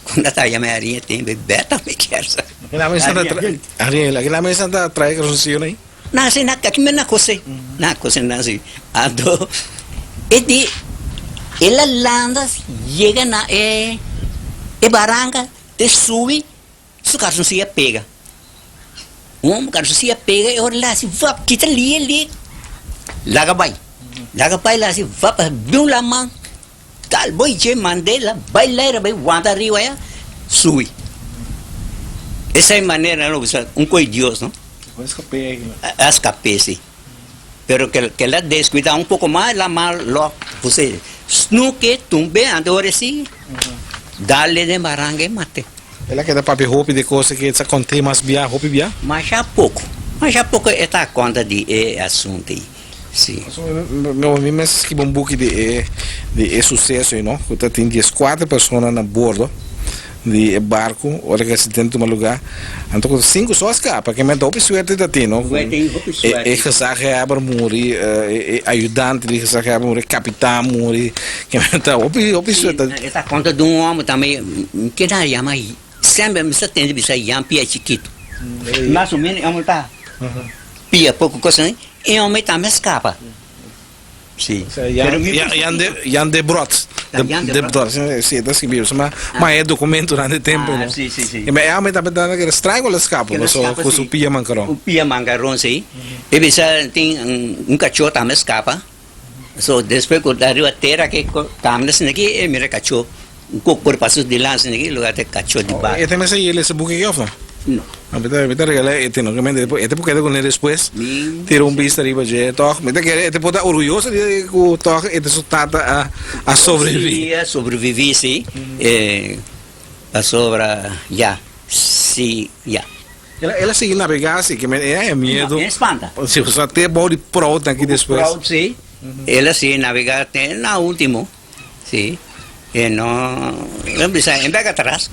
ku nan ta yama e hariña tempo ei beta mi kier sa. Akila mesa ta trae karsoncillonan ei? Nan hasi nan aki men nan kose, nan kose nan hasi. Anto e di el a landa yega na e baranka te subi. Su karsoncilla pega. Un homber karsoncilla pega e ora el hasi vap kita lie lie laga bai. Laga bai el hasi vap bin un laman tal boy dje mandela bai laira bai wanta ariba aya subi. Esa e manera no bisa un koe Dios no. A skape si. Pero ke la descuida un poco mas laman lo puse snoeke tumbe anto ora si dale den baranga e mate. El a keda papia hopi di e kos aki, e sa kont'é mas bia, hopi bia? Masha poko, masha poko e ta konta di e asuntu ei, si. Pasobra mi mes a skibi un buki di e di e suseso ei no, ku ta tin dieskuater persona na bordo di e barku ora ku e aksidente tuma lugá, anto ku sinku so a skapa, ke men ta hopi suerte ta tin no, ku e gezaghebber muri, e ayudante di gezaghebber muri, e kapitan muri. Ta hopi hopi suerte. E ta konta di un hòmber tambe ke nan a yama semper mi sa tende bisa Jan Pia Chikitu. Mas o menos e hòmber ta pia poko kos asina, e hòmber tambe a skapa. Si. Jan de Brot. De Brot, si e ta skibí. Ma e dokumentonan di tempu. Si, si, si. E hòmber tambe ta kere straño ku el a skapa ku su pia mankaron. Ku pia mankaron, si. E bisa tin un kachó tambe a skapa. So despues ku ta riba tera ke kamna asina aki e mira kachó un kok por pasa su dilanti asina aki lugar ta kachó di baka. E ta mester yele ese buki aki of no? No. Mi ta mi ta regala e te no ke mente e te por keda kuné despues tira un bista riba dje tòg mi ta kere e te por ta orguyoso di ku tòg e te su tata a a sobreviví. Si a sobreviví si pasobra ya si ya. El a sigui nabegá si, ke men e haña miedu. No, e spanta. Si, pasobra te bou di prout aki despues. Prout, si. El a sigui nabegá te na último, si. E no, el bisa, e bek atras.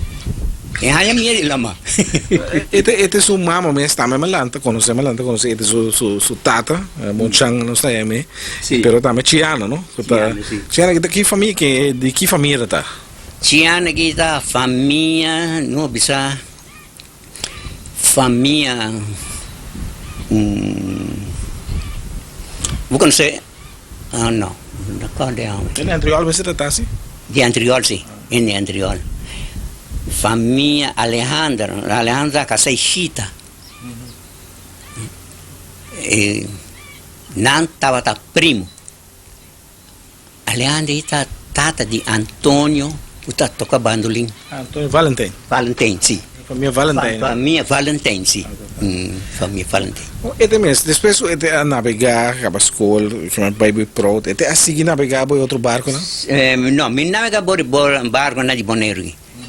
E haña miedu di lama. E te, e te su mama mes tambe me lanta konosé, me lanta konosé. E te su, su, su tata, Monchan nos ta yam'é. Si. Pero tambe Chiano, no? Ku ta, Chiano, si. Chiano ki ta ki famia ke, di ki famia ta ta? Chiano ki ta famia, no bisa. Famia. Bo konosé? Ah no, no kòrda e hòmber. Den Antriol mester ta ta si? Di Antriol si, den di Antriol. Famia Alejandro, Alejandro ta kasá Ishita. E nan tabata primo. Alejandro ei ta tata di Antonio ku ta toka bandolin. Antonio Valentijn. Valentijn, si. Famia Valentijn. Famia Valentijn, si. Famia Valentijn. E te mes, despues ku e te a nabegá, kaba skol, kima bai bo prout, e te a sigui nabegá bo e otro barkonan? No, mi nabegá bo e barkonan di Boneiru.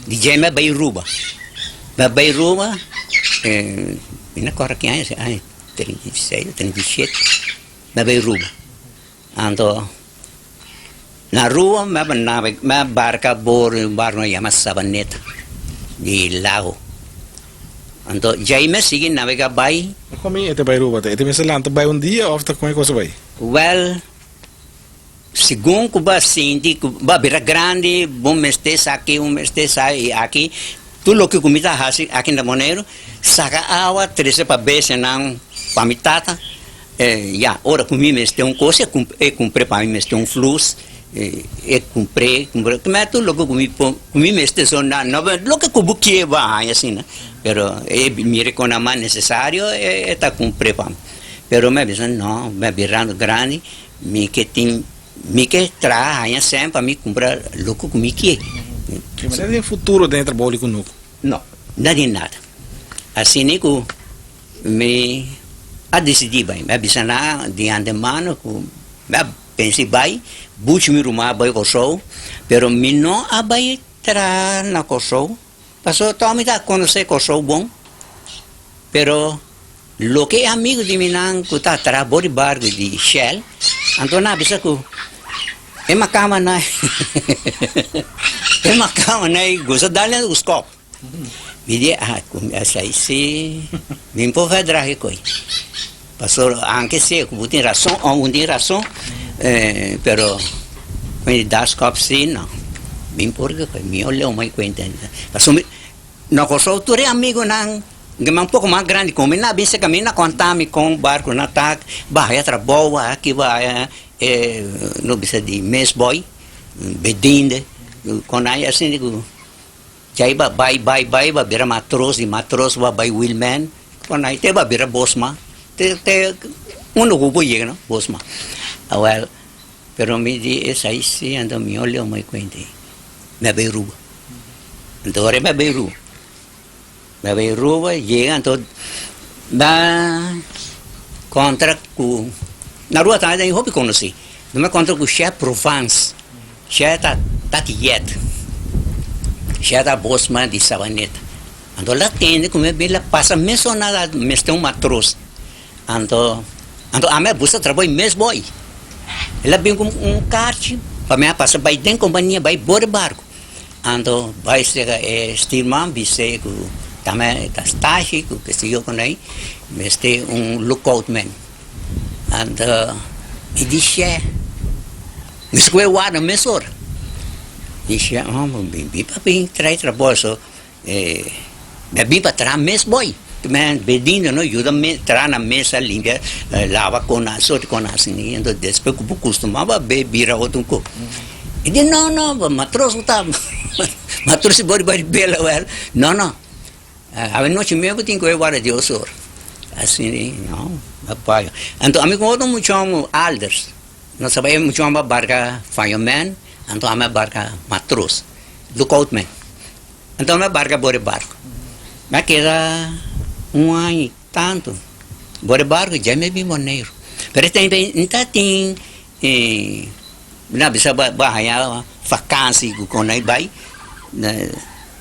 Di dje mi a bai Ruba. Mi a bai Ruba, mi no kòrda ki aña, aña 36 o 37, mi a bai Ruba. Anto na Aruba mi a mi a barka bor un barko ku yama Sabaneta di lago. Anto djei mi a sigui nabega bai. Kon e ta bai Aruba? E ta mester lanta bai un dia òf ta kon e kos a bai? Wèl, segun ku bo a sinti ku bo a bira grandi, bo mester sa aki, bo mester sa i aki. Tur loke ku mi ta hasi aki na Boneiru, saka awa, trese pa bestianan pa mi tata. Ya, ora ku mi mester un kos, e kumpr'é pa mi mester un flus, e kumpr'é, kumpr'é. Kmé tur loke ku mi por, ku mi mester so na, no loke ku bo kier bo a haña asina, pero e mira kon a mas nesesario e ta kumpr'é pa mi. Pero mi a bisa no, mi a birando grandi, mi ke tin, mi ke traha haña sèn pa mi kumpra loke ku mi kier. Kiko den futuro den e trabou di kunuku? No, no tin nada. Asina ku Mi a disidí bai. Mi a bisa nan di antemano ku mi a pensa di bai, buchi mi ruman a bai Kòrsou, pero mi no a bai traha na Kòrsou, pasobra tòg mi ta konosé Kòrsou bon, pero loke e amigu di mi nan ku ta traha bor di barku di Shell, anto nan a bisa ku e makamba nan e makamba nan gusta dal nan ku skòp. Mi di, ah, ku mi a sai si mi por verdrag e koi. Pasobra anke sea ku bo tin rason o bo tin rason, pero mi di das kòp si no. Mi por ke koi, mi a leu mai kuenta. Pasobra mi na Kòrsou tur e amigunan ku un poko mas grandi ku mi nan a bin serka mi nan a konta mi kon barkunan ta baha trabou aki baha e no bisa di mesboy, bediende, kon nan asina ku. Djai ba bai bai bai ba bira matros di matros ba bai wielman con ai te ba bira bosma te te unda cu bo yega no bosma awel pero mi di esai si anto mi no leu mai cuenta ei mi a bai Aruba anto ora mi a bai Aruba mi a bai Aruba yega anto ba contra cu na Aruba tambe tin hopi conoci mi a contra cu Chef Provence. Shè ta tati yèt. Shè ta bosman di Sabaneta. Anto la tende ku mi bin la pasa mesona la mester un matros. Anto anto ami a buska trabou i mes boi. El a bin ku un karchi pa mi a pasa bai den kompania bai bor e barku. Anto bai sega e stirman bis'é ku tambe ta stashi ku ke yo ku nei mester un lookout man. Anto mi di shè. Mi skohe warda mesora. Mi shè, oh, mi bin pa bin trae trabou so mi a bin pa traha mes boy. Mi bedindo no yuda mi traha na mesa, limpia, lava kona, sorti kona asina. Anto despues ku bo kustumá bo a bay bira otro un kos. Mi di no no, matros bo ta, matros bo riba di bela wèl. No no, Awenochi mi bo tin ku e warda di os ora. Asina, no, a paga. Anto ami ku otro muchacho Alders. Nos a bai muchu amba barka fireman, anto ami a barka matros, lookout man. Anto ami a barka bor e barko. Mi a keda un aña i tantu bor e barko, dja mi a bin Boneiru. Pero e tempu ei no ta tin mi a bisa bo a haña fakansi ku kon ai bai.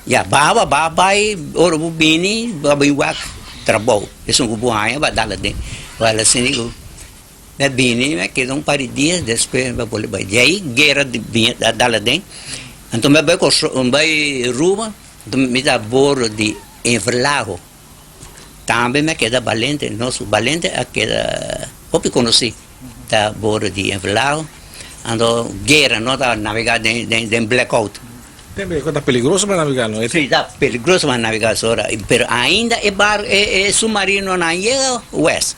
Ya baha ba bai ora bo bini bo a bin wak trabou, esun ku bo haña bo a dal aden. Wèl asina ku. Mi a bini, mi a keda un par di dia, despues mi a bolbe bai. Di ai guera di bini a dal aden, anto mi a bai Kòrsou, mi bai Aruba, anto mi ta a bordo di Everlago. Tambe mi a keda Balente, nos Balente a keda hopi konosí, ta a bordo di Everlago, anto guera no ta nabegá den den blackout. Tembe ku ta peligroso pa nabegá no? Sí, ta peligroso pa nabegá asora, pero ainda e barco, e submarinonan a yega west.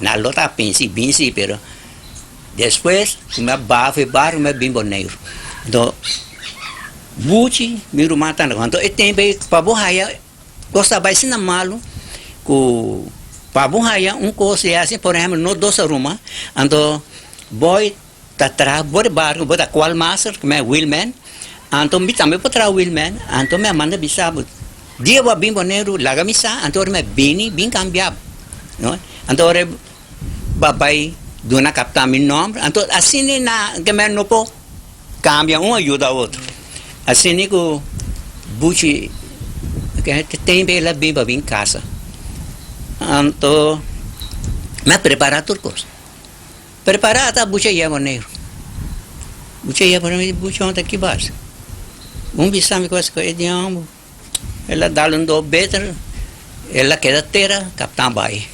Nan lo ta pensa i bin si, pero despues ku mi a baha for e bario mi a bin Boneiru. Anto Buchi mi ruman ta anto e tempu ei pa bo haya kos ta bai asina malu ku pa bo haya un kos di hasi por ehempel nos dos a ruma anto boy ta traha bo di barrio bo ta cual master ku mi a wheelman anto mi tambe por traha wheelman anto mi a manda bisa bo dia bo a bin Boneiru laga mi sa anto ora mi a bini bin cambia bo no anto ora bo a bai duna captan mi nomber anto asina na ke mi no por Cambia un a yuda otro. Asina cu Buchi tempo el a bin pa bin casa. Anto mi a prepara tur cos. Prepara ta Buchi a yega Boneiru. Buchi a yega Boneiru mi di Buchi unda ki basa? Un bisa mi cos cu e di homber. El a dal un do beter el a keda tera captan bay.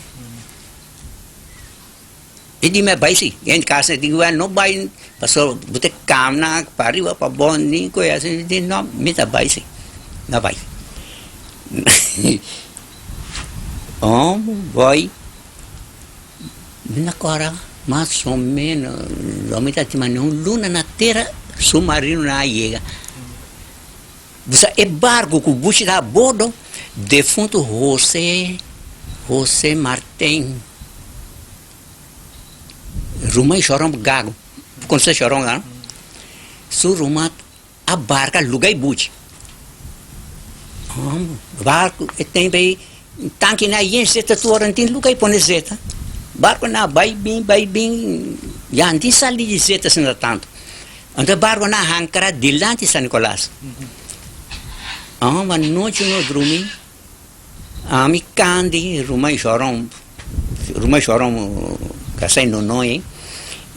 E di mi bai si, en casa di well no bai pasobra bo ta camna pa riba pa abao ni cu esaki mi di no mi ta bai si, mi a bai. Omo bai mi na cora mas o menos lo mi ta estima un luna na tera su marino nan a yega. Bo sa e barco cu bushi ta a bordo defunto Jose Jose Martin Ruman Shoron Gago bo conoce Shoron Gago su ruman a barca luga e buchi barco e tempo ey tanki na yen zeta tur ora no tin luga e pone zeta barco na bay bin bay bin ya no tin sali di zeta asina tanto. Anto e barco nan a hankra dilanti San Nicolas. Amba nochi no drumi, ami Candy, ruman Joron, ruman Joron casá e Nonoy,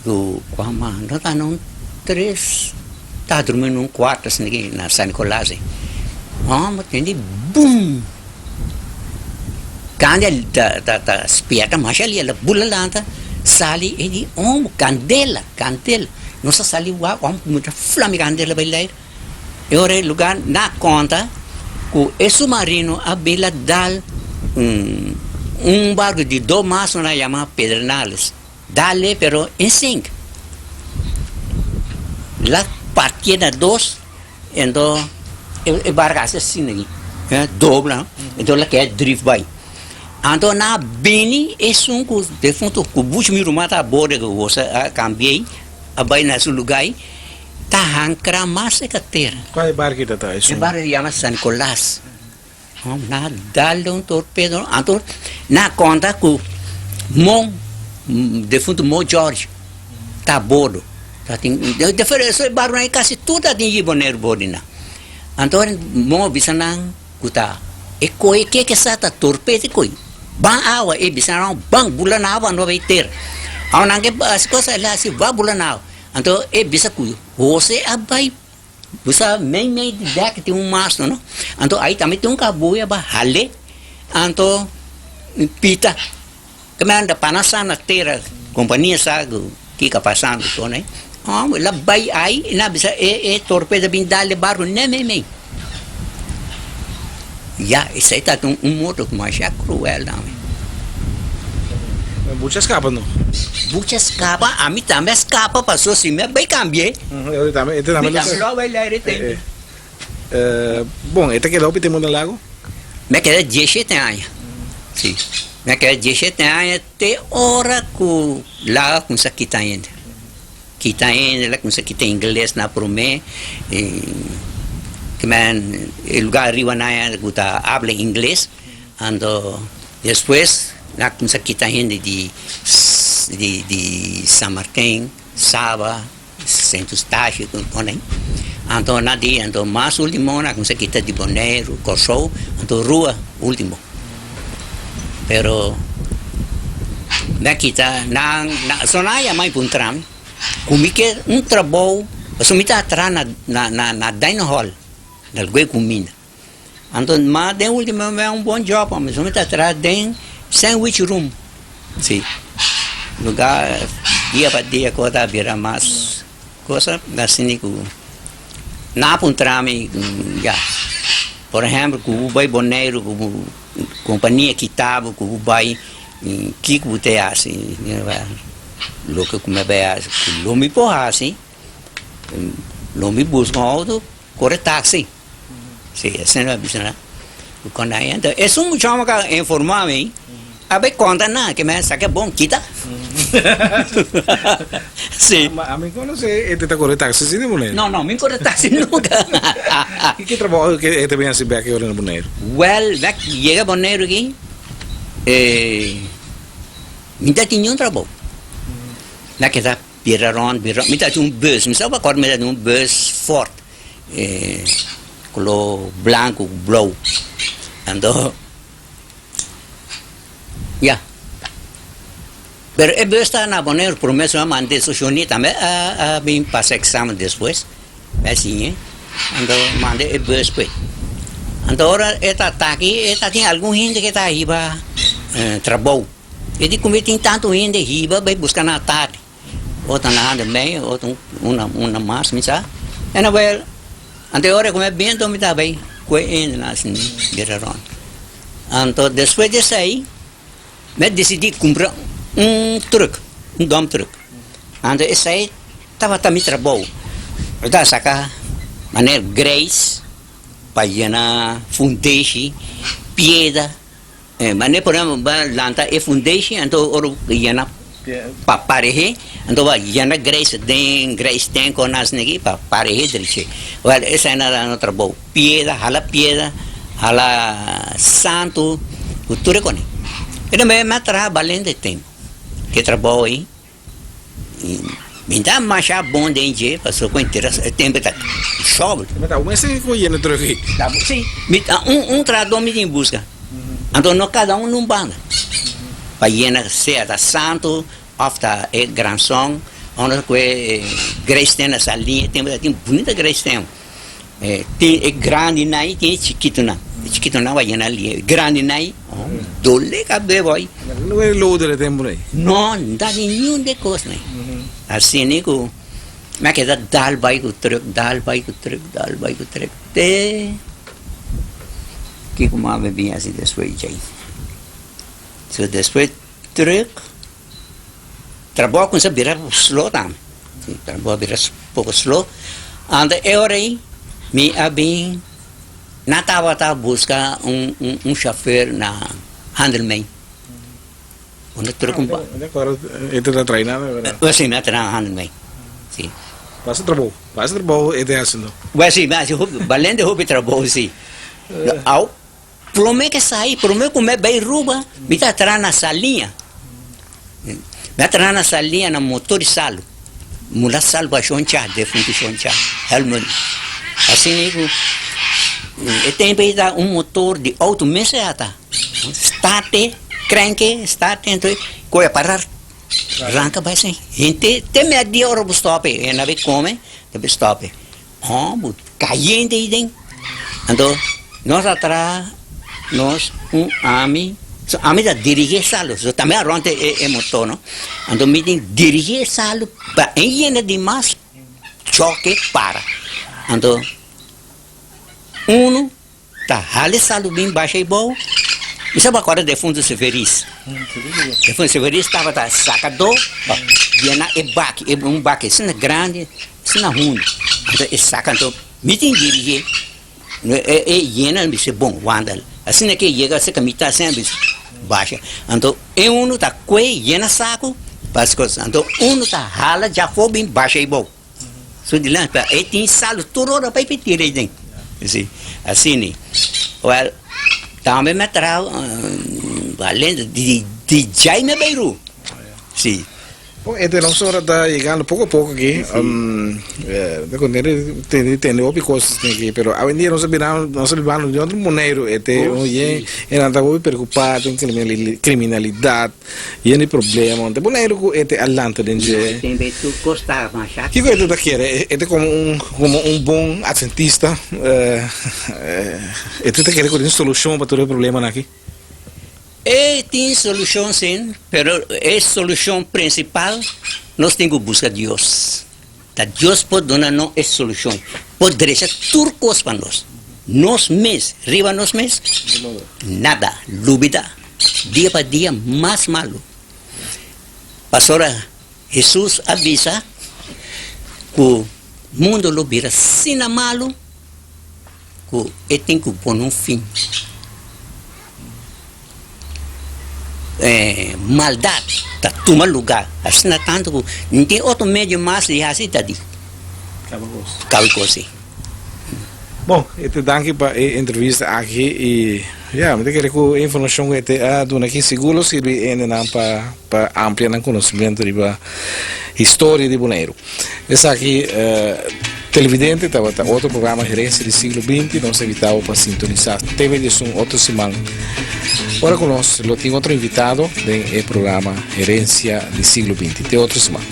cu cu mas, no ta nan tres ta drumi na un cuarto asina na San Nicolas. Amba tende bum! Candy ta ta ta spierta masha ali, el a bula lanta sali e di, Omo, candela, candela. Nos a sali wak ora ku ta flami kandela bai lair. E ora e lugar na konta ku e submarino a bira dal un un barco di dos masto nan a yama Pedernales. Dal e pero e sink. La partié na dos ento e barco a hasi asina aki, dobla ento la keda drif bai. Anto nan a bini esun ku defuntu ku buchi mi ruman ta aborde ku bo a kambi'ei a bai na su luga ei ta hankra mas e katera. Kua e barco ta ta esun? E barco yama San Nicolas. Nan a dal un torpedo anto nan a konta ku Mo defuntu Mo George ta abordo. E barco nan kasi tur ta tin Boneiru borde nan. Anto Mo bisa nan. Ku ta e koi ke ke sa ta torpete koi ban awa e bisa nan ban bula na awa no bay ter awa nan ke hasi cosa el hasi ba bula na awa anto e bisa ku Jose a bay bo sa mei mei di dek tin un masto no anto ahi tambe tin un kabuya ba hale anto pita ke me anda pana sa na tera kompania sa ku kiko a pasando el a bay ahi el a bisa e e torpeda bin dal e barco ne mei mei. Ya, esei ta un un moto masha cruel tambe. Bucha scapa no? Bucha scapa, ami tambe a scapa paso si mi a bay cambie. E tambe, e tambe Mi tambe lo a bay laire tempo. Bon, e ta keda hopi tempo na lago? Mi a keda dieshete aña, si. Mi a keda dieshete aña te ora cu lago a cuminsa kita hende. Kita hende la cuminsa kita ingles na prome kimen e lugar ariba nan cu ta habla ingles anto despues nan cuminsa kita hende di di San Martin, Saba, Sint Eustatius anto nan di anto mas ultimo nan cuminsa kita di Boneiru, Corsou anto Rua ultimo pero nan kita nan so nan a yama mi pa un tram ku mi ke un trabou pasobra mi ta traha na na na dining hall na lugar di kuminda anto ma den ultimo mi a un bon job pasobra mi ta traha den sandwich room si lugar dia pa dia kos ta bira mas cosa asina ku nan a puntra mi ya. Por ehempel, ku bo bai Boneiru ku bo kompania kita bo, ku bo bai Kiko bo ta hasi? Loke ku mi a bai hasi, ku lo mi por hasi, lo mi buska un outo, kore taksi. Si, asina mi a bisa nan. Ku nan yanta, esun muchacho ku a informá mi, a bai konta nan ke mi a saka bon kita. Si. Ma ami konosé e ta kore taksi si na Boneiru? No, no, mi no kore taksi nunka. Ki trabou ke e ta bin hasi bèk ora na Boneiru? Wèl, bèk yega Boneiru aki, Mi ta tin niun trabou. Mi a keda bira rond, bira rond. Mi ta tin un bus, mi sa bo acorda mi ta tin un bus Ford, color blanco cu blauw. Anto, ya. Pero e bus ta na Boneiru, prome su a manda su shoni tambe a a bin pasa examen despues. Mi a siñ'e, anto manda e bus p'e. Anto ora e ta taki, e ta tin algun hende ke ta hiba trabou. E di kum'e tin tantu hende hiba bai buska na tardi. Otro na handa mei, otro una una mas mi sa. E na bai, anto e ora ku mi a bin anto mi ta bai ku e hendenan asin bira rònt. Anto despues di esei. Mi a disidí kumpra un trùk, un dump truck. Anto esei tabata mi trabou. Mi ta saka manera greis pa yena fundeshi, pieda. Manera por ehempel bo a lanta e fundeshi anto ora bo yena pa pareh'é, anto bo a yena greis den greis tank o nan asina aki pa pareh'é drechi. Wèl esei nan ta nos trabou. Pieda, hala pieda, hala santu, ku tur e kone. E tambe mi a traha balente tempu ke trabou ei. Mi ta masha bon den dje pasobra ku entera e tempu ta shòbel. Mi ta un esei ku yena truk ei. Si, mi ta un un trahadó mi tin buska. Anto no kada un un banda pa yena sea ta santu òf ta e granson òf ku e greisten na saliña e tempu ta tin bunita greisten. Tin e grandinan i tin e chikitunan. E chikitunan bai yena lia. E grandinan i, oh, dole kabe boy. No e loader e tempu ei? No, no ta tin niun de kosnan. Asina ku mi a keda dal bai ku trùk, dal bai ku trùk, dal bai ku trùk te kiko mas mi bin hasi despues djei. So despues trùk. Trabou a kuminsá bira slo tambe. Trabou a bira poko slo. Anto e ora ei mi a bin nan tabata buska un un shofèr na Handelmijn. Unda tur ku. E ta traha nan bèrdat? Si, mi a traha na Handelmijn. Si. Basta trabou, basta trabou e ta hasiendo. Wèl si, mi a hasi hopi, balente hopi trabou si. Aw. Prome ke sai, prome ku mi a bai Ruba, mi ta traha na Saliña. Mi a traha na Saliña na motor di salu. Mula salu pa Shon Cha, defuntu Shon Cha, Helmut. Asina ku e tempu ei ta un motor di outo mes a ta. Starte, krenke, starte, enton koe a parar, ranka bai asin. Henter te mèrdia ora bo stòp ei, hende a bai kome, ta bai stòp ei. Hòmber, kayente ei den. Anto nos a traha nos un ami, so ami ta dirigí e salu, so tambe a rònt e motor no. Anto mi tin dirigí e salu pa e yena di mas chòke para. Anto unu Ta hala e salu bin basha e bou. Mi sa bo acorda defunto Severis. Defunto Severis tabata sacador pa yena e baki, e un baki asina grandi, asina hundo. Anto e saca, anto mi tin dirigi e e yena, mi bisa bon, wanda. Asina ke e yega cerca mi ta asina, mi bisa basha. Anto e uno ta cue yena saco pa haci Anto uno ta hala djafo bin basha e bou. Su dilanti pa e tin salu tur ora pa e tira ei den. Si, asina. Wel, tambe mi a traha balente di di Jaime Beirut. Si. Bon, e nos ora ta yegando poko a poko aki. Ta kontento di tende hopi kos aki, pero awendia nos a bira, nos a bibando den otro Boneiru. E te oye, e nan ta hopi preocupa den kriminalidat. Yen di problema. Ta Boneiru ku e te a lanta den dje. Kiko e ta kere? E ta komo un komo un bon atventista e ta kere ku tin solushon pa tur e problemanan aki? E tin solushon sin, pero e solushon prinsipal nos tin ku buska Dios. Ta Dios por duna nos e solushon, por drecha tur kos pa nos. Nos mes, riba nos mes, nada, lubida. Dia pa dia mas malu. Pasobra Hesus a bisa ku mundu lo bira asina malu ku e tin ku pone un fin. Maldat ta tuma luga asina tantu ku no tin otro medio mas di hasi ta di kaba kos si. Bon, e te danki pa e entrevista aki i ya, mi ta kere ku e informashon ku e te a duna aki sigur lo sirbi e hendenan pa pa amplia nan konosementu riba historia di Boneiru. Esaki televidente tabata otro programa Herencia di Siglo Binti. Nos ta invita bo pa sintonisa TV Diesun otro siman ora ku nos lo tin otro invitado den e programa Herencia di Siglo Binti. Te otro siman.